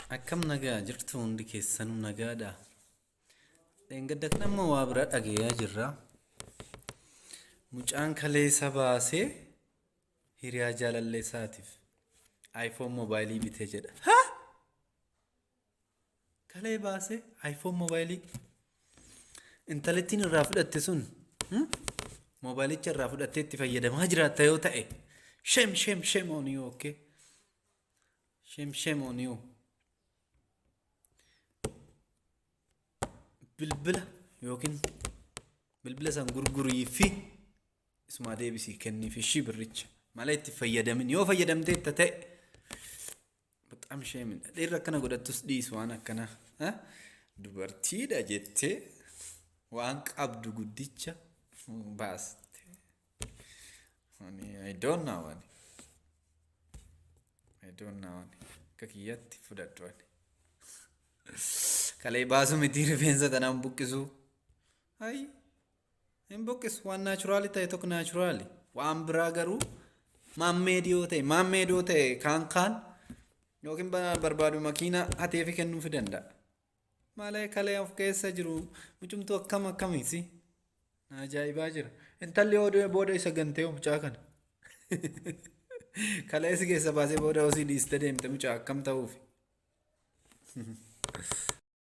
Akkam nagaa jirtu hundi keessanuu nagaadha. Dheengadda kana immoo waa biraa dhagayaa jirra. Mucaan kaleessa baasee hiriyaa jaalallee isaatiif iPhone moobaayilii bitee jedha. Ha! Kalee baasee iPhone moobaayilii intalittiin irraa fudhatte sun moobaayilicha irraa fudhattee itti fayyadamaa jiraatta yoo ta'e shame, shame, shame on you, okay? Shame, shame on you. Bilbila yookiin bilbila san gurgurii fi isumaa deebisii kenniif ishii birricha malee itti fayyadamin yoo fayyadamteetta ta'e በጣም shame. Dhiirri akkana godhattus dhiisu waan akkanaa. Dubartiidha jettee waan qabdu guddicha baaste. Ani I don't know ani. I don't know ani. Akka kiyyatti fudhadhu ani. Kalee baasu miti rifeensa tanaan buqqisuu. Ayi. Hin buqqisu waan natural ta'e tokko natural. Waan biraa garuu man-made yoo ta'e man-made yoo ta'e kaan kaan yookiin barbaadu makiina hateefi kennuufi danda'a. Malee kalee of keessa jiru mucumtuu akkam akkamiisi? Ajaa'ibaa jira. Intalli yoo booda isa gantee mucaa kana. Kalee si keessa baasee booda osii dhiistee deemte mucaa akkam ta'uufi?